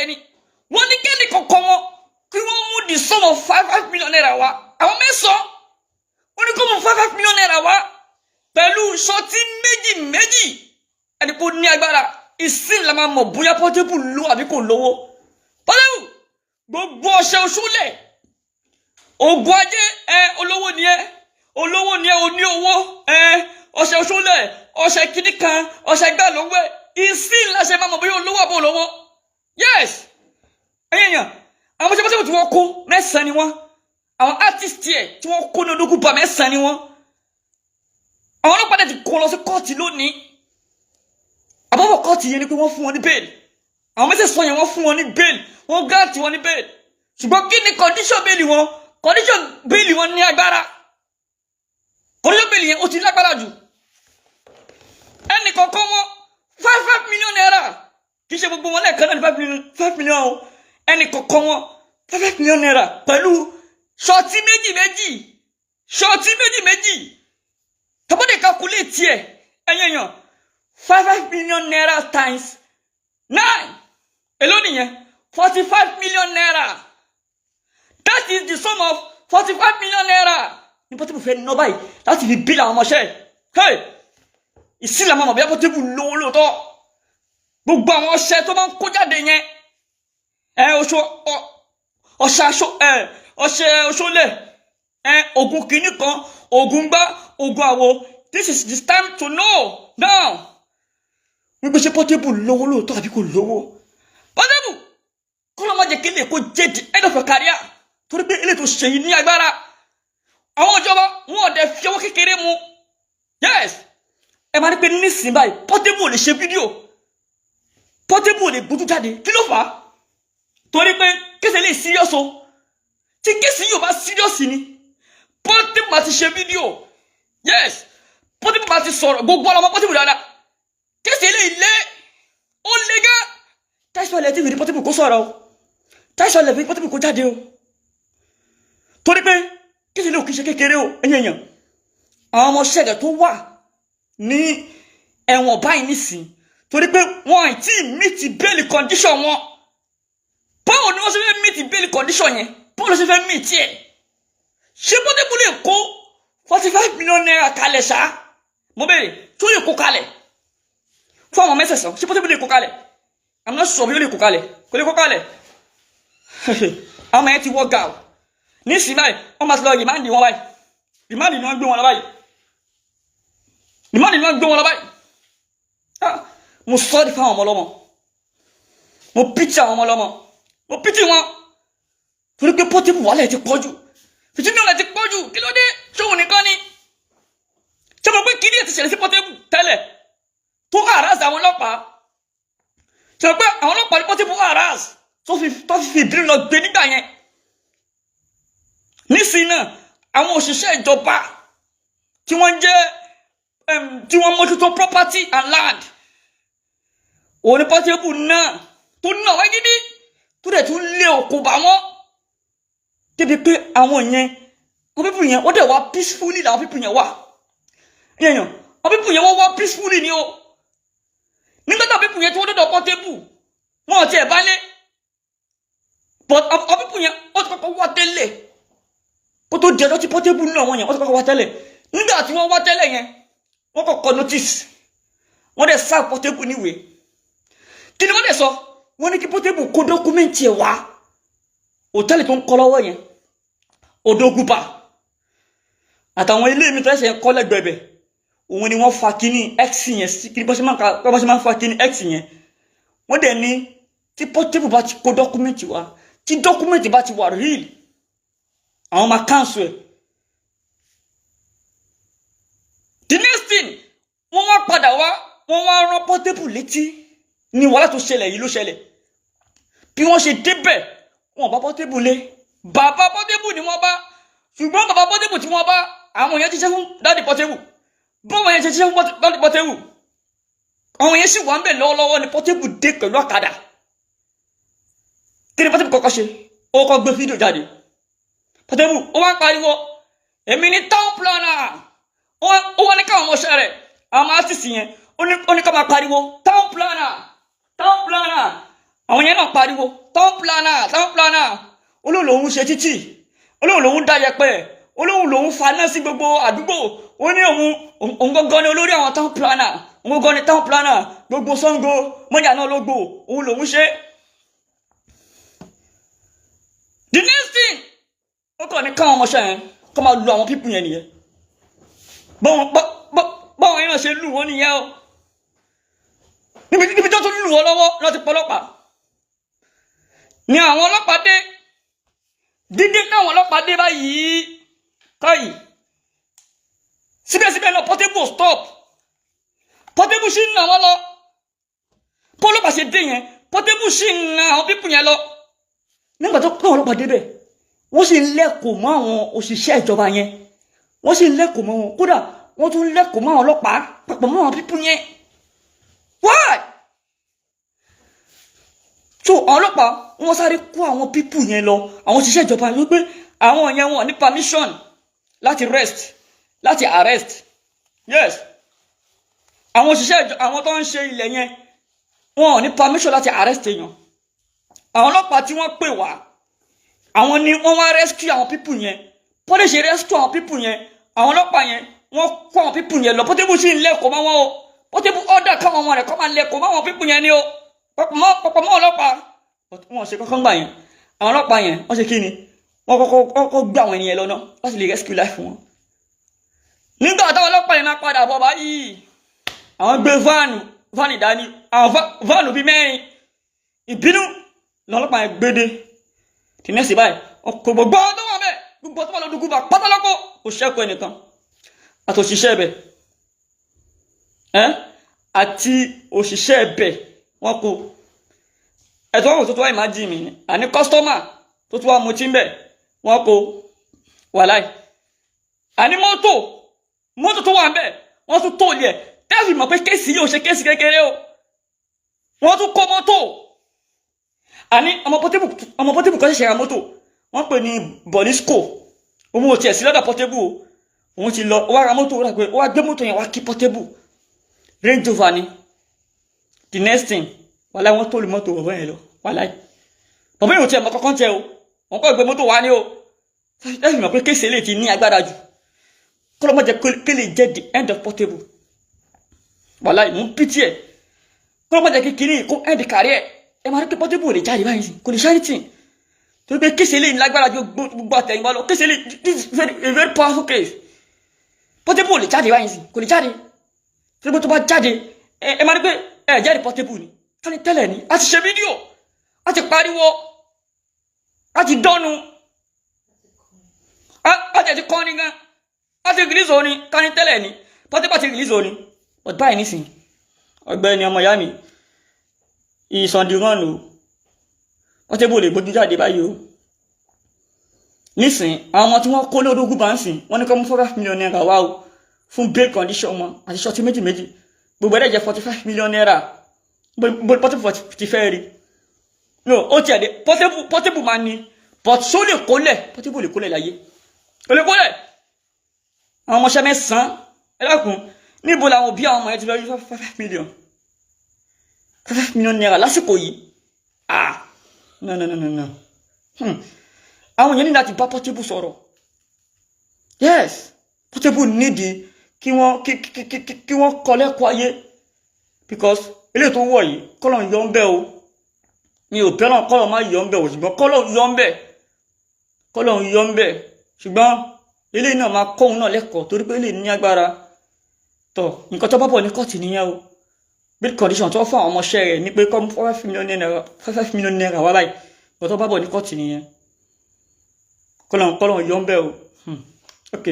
rẹ̀ ni. Wọ́n ní kẹ́ni kọ̀ọ̀kan wọn kí wọ́n mú the sum of ₦5 5 million wá. Àwọn mẹ́sàn-án, wọ́n ní kó mú ₦5 5 million wá pẹ̀lú surety méjì méjì. Ẹni kò ní agbára ìsìn la máa mọ̀ bóyá Portable lówó àbí kò lówó. Portable, gbogbo ọṣẹ oṣù lẹ̀, oògùn ajé ẹ, olówó ni ẹ, olówó ni ẹ, o ní owó ẹ, ọṣẹ oṣù lẹ̀, ọṣẹ kìíní kan, ọṣẹ gbà lówó ẹ. Ìsìn la ṣe máa mọ̀ bóyá olówó àbó olówó. Yes, ẹ̀yìn èèyàn, àwọn ọmọọṣẹ́ Portable tí wọ́n kó, mẹ́sàn-án ni wọ́n. Àwọn artist ẹ̀ tí wọ́n kó ní Odogwu Bar, mẹ́sàn-án ni wọ́n. Àwọn ọlọ́pàá dẹ̀ ti kó lọ sí kóòtù lónìí. Àbọ̀bọ̀ kóòtù yẹn ni pé wọ́n fún wọn ní bail. Àwọn mẹ́sàn-án yẹn, wọ́n fún wọn ní bail, wọ́n grant wọn ní bail. Ṣùgbọ́n kí ni condition bail wọn? Condition bail wọn ní agbára. Condition bail yẹn, ó ti lágbára jù. Ẹnì kọ̀ọ̀kan wọn, ₦5 5 million. Kì í ṣe gbogbo wọn lẹ́ẹ̀kan náà ní 5 million, 5 million o. Ẹnì kọ̀ọ̀kan wọn, ₦5 5 million pẹ̀lú surety méjì méjì, surety méjì méjì. Tọ́bọ̀dé calculate ẹ̀, ẹ̀yìn èèyàn, ₦5 5 million times nine, èló nìyẹn? ₦45 million. That is the sum of ₦45 million ní Portable fẹ́ ná báyìí láti fi bail àwọn ọmọọṣẹ́ ẹ̀. Ìsìlẹ̀ àmọ́ bí Portable lówó lóòótọ́. Gbogbo àwọn ọṣẹ tó máa ń kó jáde yẹn ẹ, oṣù ọṣẹ aṣọ ẹ, ọṣẹ oṣólẹ ẹ, oògùn kìíní kan, oògùn gbá, oògùn àwo. This is the time to know now wípé ṣé Portable lówó lóòótọ́ àbí kò lówó. Portable, kó ló má jẹ́ kí lè kó jẹ́ the end of your career, torí pé eléyìí tó ṣe yìí ní agbára. Àwọn ìjọba wọn ò dẹ̀ fi ọwọ́ kékeré mu. Yes, ẹ máa ní pé nísìnyí báyìí, Portable ò lè ṣe fídíò, Portable ò lè gbójú jáde. Kí ló fà á? Torí pé case lè serious o. Tí case yóò bá serious ni, Portable máa ti ṣe fídíò. Yes, Portable máa ti sọ̀rọ̀. Gbogbo ọlọmọ Portable dáadáa. Case eléyìí lé, ó lé gán. Tẹ́sán ilẹ̀ tí fi Portable kó sọ̀rọ̀ o, tẹ́sán ilẹ̀ fi Portable kó jáde o, torí pé case lè kí ṣe kékeré o. Ẹ̀yìn èèyàn, àwọn ọmọ ṣẹ̀gẹ̀ tó wà ní ẹ̀wọ̀n báyìí nísìn, torí pé wọn ì tí meet bail condition wọn. Báwo ni wọ́n ṣe fẹ́ meet bail condition yẹn? Báwo ló ṣe fẹ́ meet ẹ̀? Ṣé Portable lè kó ₦45 million kalẹ̀ ṣá? Mo béèrè, tó lè kó kalẹ̀ fún àwọn mẹ́sẹ̀sán? Ṣé Portable lè kó kalẹ̀? I'm not sure bí ó lè kó kalẹ̀. Kò lè kó kalẹ̀. Àwọn yẹn ti wọ́ gà o nísìnyí báyìí. Wọ́n máa ti lọ remand wọn báyìí. Remand ni wọ́n gbé wọn lọ báyìí. Remand ni wọ́n gbé wọn lọ báyìí. Mo sorry fáwọn ọmọ ọlọ́mọ. Mo pity àwọn ọmọ ọlọ́mọ, mo pity wọn, torí pé Portable, wàhálà ẹ̀ ti pọ̀ jù, fìtínà ẹ̀ ti pọ̀ jù. Kí ló dé? Ṣóun nìkan ni? Ṣé mo pé kíní ẹ̀ ti ṣẹlẹ̀ sí Portable tẹ́lẹ̀ tó harass àwọn ọlọ́pàá? Ṣe pé àwọn ọlọ́pàá ní Portable harass tó fi ìbínú lọ gbé nígbà yẹn. Nísìnyí náà, àwọn òṣìṣẹ́ ìjọba tí wọ́n jẹ́ tí wọ́n mójútó property and land, òun ní Portable náà tó náà wá gidi, tó dẹ̀ tún lé òkú bá wọn débi pé àwọn yẹn, àwọn people yẹn, wọ́n dẹ̀ wá peacefully làwọn people yẹn wà yẹn. Àwọn people yẹn, wọ́n wá peacefully ni o. Nígbà tí àwọn people yẹn tí wọ́n dọ̀dọ̀ Portable, wọn ò tiẹ̀ bá lé, but àwọn people yẹn, wọ́n ti kọ́kọ́ wá tẹ́lẹ̀ kó tó di ọjọ́ tí Portable náà wọ́n yẹn. Wọ́n ti kọ́kọ́ wá tẹ́lẹ̀. Nígbà tí wọ́n wá tẹ́lẹ̀ yẹn, wọ́n kọ́kọ́ notice, wọ́n dẹ̀ serve Portable níwèé. Kí ni wọ́n dẹ̀ sọ? Wọ́n ní kí Portable kó document ẹ̀ wá. Hòtẹ́ẹ̀lì tó ń kọ́ lọ́wọ́ yẹn, Odogwu Bar, àtàwọn ilé mi tó ẹsẹ̀ ń kọ́ lẹ́gbẹ̀ẹ́ bẹ̀, òun ni wọ́n fa kíní x yẹn sí. Kí bọ́ ṣe máa ń fa kíní x yẹn. Wọ́n dẹ̀ ní tí Portable bá ti kó document wá, tí document bá ti wà real, àwọn máa cancel ẹ̀. The next thing, wọ́n wá padà wá, wọ́n wá rán Portable létí ní wàhálà tó ṣẹlẹ̀ yìí ló ṣẹlẹ̀. Bí wọ́n ṣe débẹ̀, wọn bá Portable lé. Bàbá Portable ni wọ́n bá. Ṣùgbọ́n bàbá Portable tí wọ́n bá, àwọn èèyàn ṣiṣẹ́ fún daddy Portable. Báwọn yẹn ṣe ṣiṣẹ́ fún daddy Portable, àwọn yẹn sì wà ń bẹ̀ lọ́wọ́lọ́wọ́ ni Portable dé pẹ̀lú ọ̀kadà. Kí ni Portable kọ́kọ́ ṣe? Ó kọ́ gbé fídíò jáde. Portable ó wá ń pariwo, "Èmi ni town planner." Ó wá ní káwọn ọmọọṣẹ́ rẹ̀, àwọn artist yẹn, ó ní ká máa pariwo, "Town planner, town planner." Àwọn yẹn náà pariwo, "Town planner, town planner." Olóhùn lòún ṣe títì, olóhùn lòún dá yẹpẹ̀, olóhùn lòún faná sí gbogbo àdúgbò. Ó ní òun òun gangan ni olórí àwọn town planner, òun gangan ni town planner gbogbo Ṣàngó mọ́jà náà ló gbò, òun lòún ṣe. The next thing, ó kàn ní káwọn ọmọọṣẹ́ yẹn kọ́ máa lu àwọn people yẹn nìyẹn. Báwọn yẹn náà ṣe lù wọ́n nìyẹn o. Níbi tó tún lù wọ́n lọ́wọ́ láti pọlọ́pàá ni àwọn ọlọ́pàá dé. Dídé táwọn ọlọ́pàá dé báyìí káyìí, síbẹ̀síbẹ̀ náà, Portable stop. Portable ṣì ń nà wọ́n lọ. Pọlọ́pàá ṣe dé yẹn, Portable ṣì ń nà àwọn people yẹn lọ. Nígbà tó pé ọlọ́pàá débẹ̀, wọ́n sì ń lẹ́kọ̀ọ́ mọ́ àwọn òṣìṣẹ́ ìjọba yẹn, wọ́n sì ń lẹ́kọ̀ọ́ mọ́ wọn. Kódà wọ́n tún lẹ́kọ̀ọ́ mọ́ àwọn ọlọ́pàá papọ̀ mọ́ àwọn people yẹn. Why? So àwọn ọlọ́pàá, wọ́n sáré kó àwọn people yẹn lọ, àwọn òṣìṣẹ́ ìjọba yẹn, wípé àwọn yẹn wọn ní permission láti rest, láti arrest. Yes, àwọn òṣìṣẹ́ ìjọba, àwọn tó ń ṣe ilẹ̀ yẹn, wọn ò ní permission láti arrest èèyàn. Àwọn ọlọ́pàá tí wọ́n pè wá, àwọn ni wọ́n wá rescue àwọn people yẹn. Pọ́lẹ́ ṣe rescue àwọn people yẹn, àwọn ọlọ́pàá yẹn, wọ́n kó àwọn people yẹn lọ. Portable sì ń lẹ́kọ̀ọ́ mọ́ wọn o. Portable order káwọn ọmọ rẹ̀ kọ́ máa lẹ́kọ̀ọ́ mọ́ àwọn people yẹn ni o, papọ̀ mọ́ ọlọ́pàá. Wọ́n ṣe kọ́kọ́ gbà yẹn, àwọn ọlọ́pàá yẹn, wọ́n ṣe kí ni? Wọ́n kọ́kọ́ gbé àwọn ènìyàn lọ náà láti lè rescue life wọn. Nígbà táwọn ọlọ́pàá yẹn máa padà bọ̀ báyìí, àwọn gbé van dání, àwọn van bíi mẹ́rin. Ìbínú lọ́lọ́pàá yẹn gbédé tìǹẹ́sì báyìí, ọkọ̀ gbogbo tó wà bẹ́ẹ̀, gbogbo tó wà lọ́dún gúbà pátálákọ̀, kò ṣẹ́kù ẹnìkan, àti òṣìṣẹ́ ẹbẹ̀ ẹ́ àti òṣìṣẹ́ ẹbẹ̀ wọn kò ẹ̀tọ́ àwọn tó tó wá. Imagine mi ni àní customer tó tó wá mutí ń bẹ̀, wọn kò wàláì. Àní mọ́tò tó wà ń bẹ̀, wọ́n tún tó lẹ̀ tẹ́ẹ̀fì mọ̀ pé case yìí ò ṣe case kékeré o. Wọ́n tún kó mọ́tò. Àní ọmọ Portable kan ṣẹ̀ṣẹ̀ ra mọ́tò, wọ́n pè ní Bolisco. Òun ò tiẹ̀ sí lọ́dọ̀ Portable o, òun ti lọ. Ó wá ra mọ́tò, ó rà pé ó wá gbé mọ́tò yẹn wá kí Portable. Range Rover ni. The next thing, wàláì, wọ́n tó lu mọ́tò bàbá yẹn lọ. Wàláì, bàbá yẹn ò tiẹ̀ mọ kankan tẹ o, wọ́n kọ́ gbé mọ́tò wá ní o. Lẹ́yìn mọ̀ pé case eléyìí ti ní agbára jù, kọ́lọ́mọ́ jẹ́ kéle jẹ́ the end of Portable. Wàláì, mò ń pity ẹ̀. Kọ́lọ́mọ́ jẹ́ kékeré kó end career ẹ. Máa rí pé Portable ò lè jáde báyìí sí, kò lè ṣe anything, torí pé case eléyìí lágbára ju gbogbo àtẹ̀yìnwá lọ. Case eléyìí, this is a very powerful case. Portable ò lè jáde báyìí sí, kò lè jáde, torí pé tó bá jáde, ẹ máa rí pé ẹ jáde. Portable ni káni tẹ́lẹ̀ ni a ti ṣe fídíò, a ti pariwo, a ti dọ́nu, a ti kọ́ ni gan, a ti release orin. Káni tẹ́lẹ̀ ni Portable ti release orin, but báyìí nísìnyí, ọ̀gbẹ́ni ọmọ ìyá mi ìsọ̀ndìrán o, Portable lè gbójú jáde báyìí o. Nísìn, àwọn ọmọ tí wọ́n kó lódógún bá ń sìn, wọ́n ní kó mú ₦5 million wá o fún bail condition wọn àti surety méjì méjì. Gbogbo ẹ̀rẹ́ jẹ́ ₦45 million. Bó Portable ti fẹ́ rí no, ó tiẹ̀ dé. Portable máa ní, but ṣó lè kólẹ̀? Portable lè kólẹ̀ láyé? Kò lè kólẹ̀. Àwọn ọmọọṣẹ́ mẹ́sàn-án, ẹ dákun, níbo làwọn òbí àwọn ọmọ yẹn ti fẹ́ rí 5 million, ₦5 million lásìkò yìí? Ah, no, no, no, no, no. Àwọn èèyàn ní láti bá Portable sọ̀rọ̀. Yes, Portable nídìí kí wọ́n kí wọ́n kọ́ lẹ́kọ̀ọ́ ayé, because eléyìí tó wọ̀ yìí, kọ́lọ̀ ń yọ ń bẹ́ o. Mi ò bẹ́ náà, kọ́lọ̀ má yọ ń bẹ́ o, ṣùgbọ́n kọ́lọ̀ ń yọ ń bẹ́, kọ́lọ̀ ń yọ ń bẹ́. Ṣùgbọ́n eléyìí náà máa kọ́ òun náà lẹ́kọ̀ọ́, torí pé eléyìí ní agbára tọ̀. Nǹkan tó bá bọ̀ ní kóòtù nìyẹn o. Bail condition tó fún àwọn ọmọọṣẹ́ rẹ̀ ní pé kọ́ ₦5 million, ₦5 million wá báyìí. Nǹkan tó bá bọ̀ ní kóòtù nìyẹn. Kọ́lọ̀ yọ ń bẹ́ o. Ok.